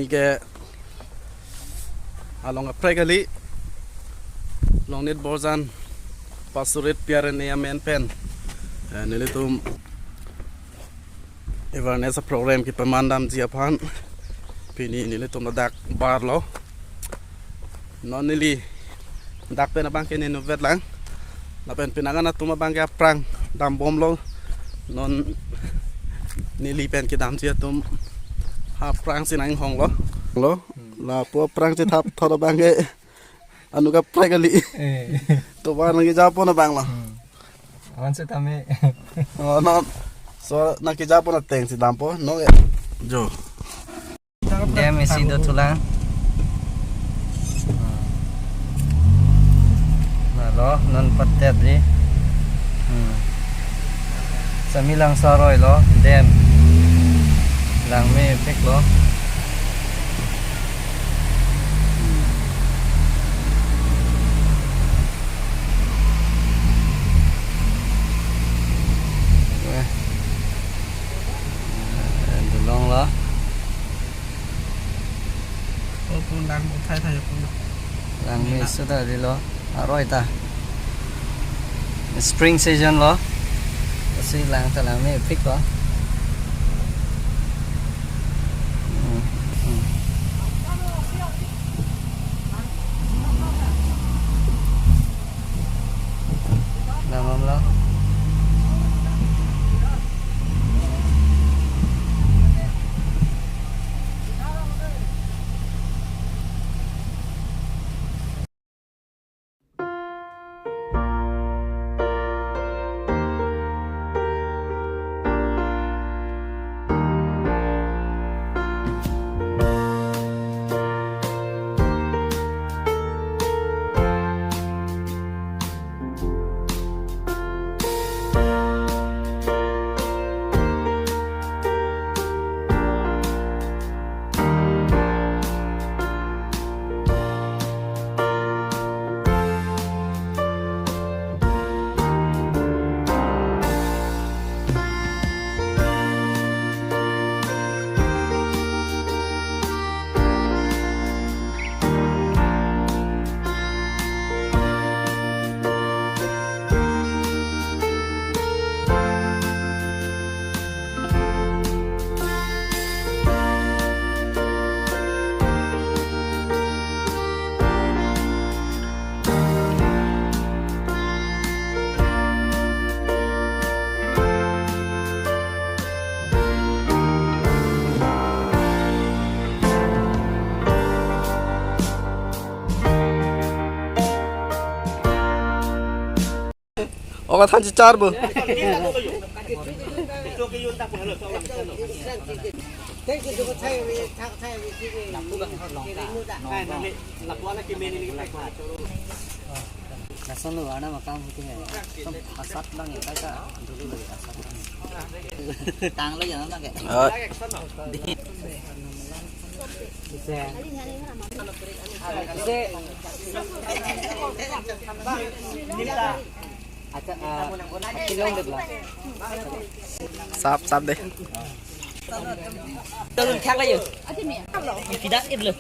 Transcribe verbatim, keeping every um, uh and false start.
Ke along kaprek kali, Longnit Borjan Pastorate P R N A amen pen, eh, nelitum awareness program kepaman damji aphan pini nelitum ladak barlo. Non neli dak pen abang ke nenu vet lang. Lapen pinangan atum abang ke aphrang dambomlo. Non neli pen kedamji atum aphrangsi nanghonglo. Lo, lapu aphrang chethap thot abang ke anut kaprek kali. Eh. Tovar nangkejapon abang lo. Hmm. Awan setame. Oh, non. So, nangkejapon atengsi dampo. No, eh. Jo. Dam isi dothulang. Nalo, non patet di. Hmm. Sami langso aroilo, dam. Langmepiklo. Weh. Eh, dolong lo. O pun lang uthai thai pun. Langme sudah dilo. Aroi ta. Spring season lo. Si lang ta langmepiklo. Hmm, hmm. Lamam lo. Oka thanji char bo. Lason lo, arnam akam hote hai. Tum asat lang ya, kaisa dulu lagi asat lang. Tanglo ya, nang ke. Ah. Ise. Ise. Acha, ah, acha long de bla. Sap, sap de. Turun khak la yo. Pidas idlo.